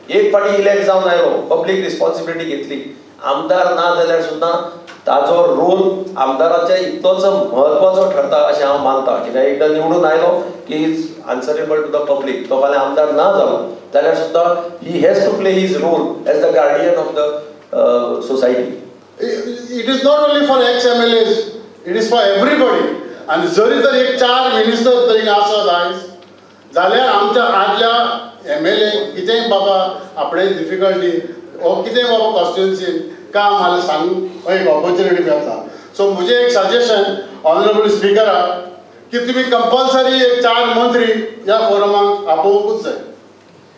एक फावटी इलेक्ट जावन आयलो, पब्लीक रिस्पॉन्सिबिलिटी घेतली. आमदार ना जाल्यार सुद्दां ताजो रोल आमदाराच्या इतलोच म्हत्वाचो ठरता अशें हांव मानता, कित्याक एकदां निवडून आयलो की is answerable to the public. तो फाल्यां आमदार ना जालो जाल्यार सुद्दां he has to play his role as the guardian of the society. It is not only for ex MLAs, it is for everybody. आनी जरी तर एक चार मिनिस्टर तरी आसत आयज जाल्यार आमच्या आदल्या एमएलए कितेंय बाबा आपणे डिफिकल्टी ओ कितेंय बाबा कॉन्स्टिट्युन्सीन काम जाल्यार सांगूंक एक ऑपॉर्च्युनिटी मेळटा. सो म्हजें एक सजेशन ऑनरेबल स्पिकराक की तुमी कंपल्सरी एक चार मंत्री ह्या फोरमाक आपोवंकूच जाय,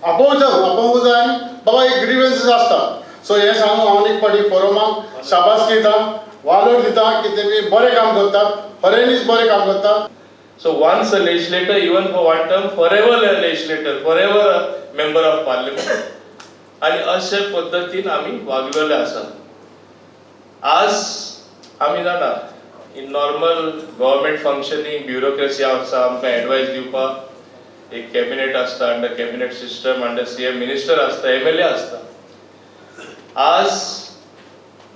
आपोवचो, आपोवंकूच जाय. आनी बाबा एक ग्रिवन्सीस आसता. सो हें सांगून हांव एक फावटी फोरमाक शाबासकी दिता, वालोर दिता की तेमी बरें काम करतात, खऱ्यांनीच बरें काम करतात. So once a legislator, even for one term, forever a legislator, forever a member of parliament. आणि अशे पद्दतीन आमी वागलेले आसा. आज आमी जाणा, in normal government functioning bureaucracy आसा. आमकां एडवायस दिवपाक एक कॅबिनेट आसता. Under cabinet system, under CM, minister आसता, एमएलए आसता. आज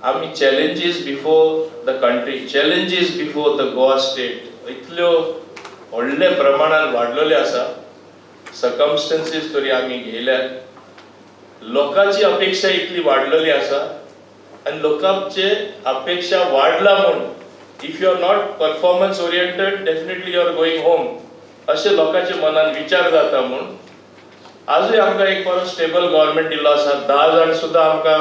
आमी challenges before the country, challenges before the Goa state इतल्यो व्हडल्या प्रमाणान वाडलेल्यो आसा. सर्कमस्टन्सीस तरी आमी घेयल्यात, लोकांची अपेक्षा इतली वाडलेली आसा आनी लोकांचे अपेक्षा वाडला म्हूण if you are not performance oriented, definitely you are going home अशें लोकांच्या मनान विचार जाता. म्हूण आजूय आमकां एक बरो स्टेबल गव्हर्मेंट दिल्लो आसा. 10 जाण सुद्दां आमकां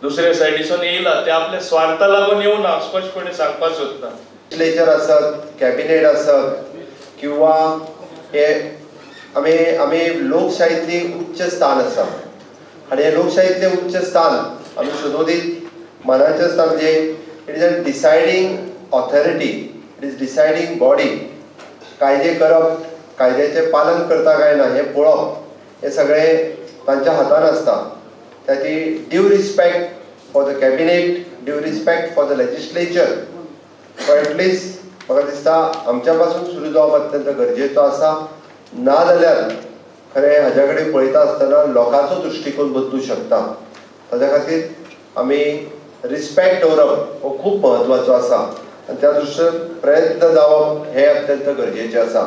दुसऱ्या सायडीसून येयला, ते आपल्या स्वार्था लागून येवना, स्पश्टपणे सांगपाक सोदता. लेजिस्लेचर आसत, कॅबिनेट आसत किंवा हे आमी आमी लोकशाहीतली उच्च स्थान आसा आनी हे लोकशाहीतलें उच्च स्थान आमी सदोदीत मानाचें आसता. म्हणजे it is a deciding authority, it is deciding body. कायदे करप, कायद्याचें पालन करता काय ना हें पळोवप, हें सगळें तांच्या हातान आसता. त्या खातीर due respect for the cabinet, due respect for the legislature at least म्हाका दिसता आमच्या पासून सुरू जावप अत्यंत गरजेचो आसा. ना जाल्यार खरें हाज्या कडेन पळयता आसतना लोकांचो दृश्टिकोन बदलू शकता. ताज्या खातीर आमी रिस्पेक्ट दवरप हो खूब म्हत्वाचो आसा आनी त्या दृश्टीन प्रयत्न जावप हें अत्यंत गरजेचें आसा.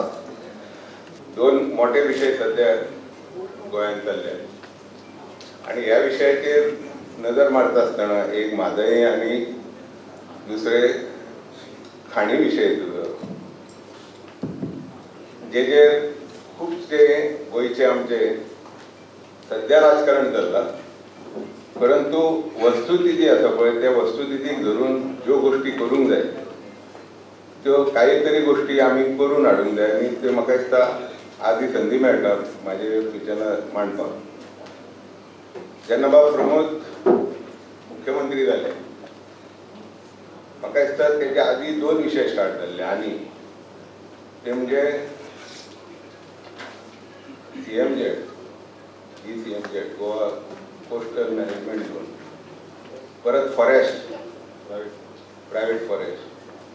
दोन मोठे विशय सध्या गोंयांत चल्ले आनी ह्या विशयाचेर नदर मारता आसतना एक म्हादय आनी दुसरे खाणी विशय तुजो, जेजेर खुबशे गोंयचे आमचे सध्या राजकारण चल्लां, परंतु वस्तुस्थिती आसा पळय, त्या वस्तुस्थितीक धरून ज्यो गोश्टी करूंक जाय त्यो काही तरी गोश्टी आमी करून हाडूंक जाय. आनी त्यो म्हाका दिसता आज ही संदी मेळटा म्हाजे सुचना मांडपाक. जेन्ना बाब प्रमोद मुख्यमंत्री जाले, म्हाका दिसता तेच्या आदी दोन विशय स्टार्ट जाल्ले आनी ते म्हणजे CMZ, GCMZ, Goa coastal management zone, परत फॉरेस्ट, प्रायवेट फॉरेस्ट.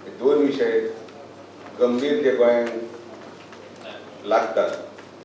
हे दोन विशय गंभीर जे गोंयांक लागतात.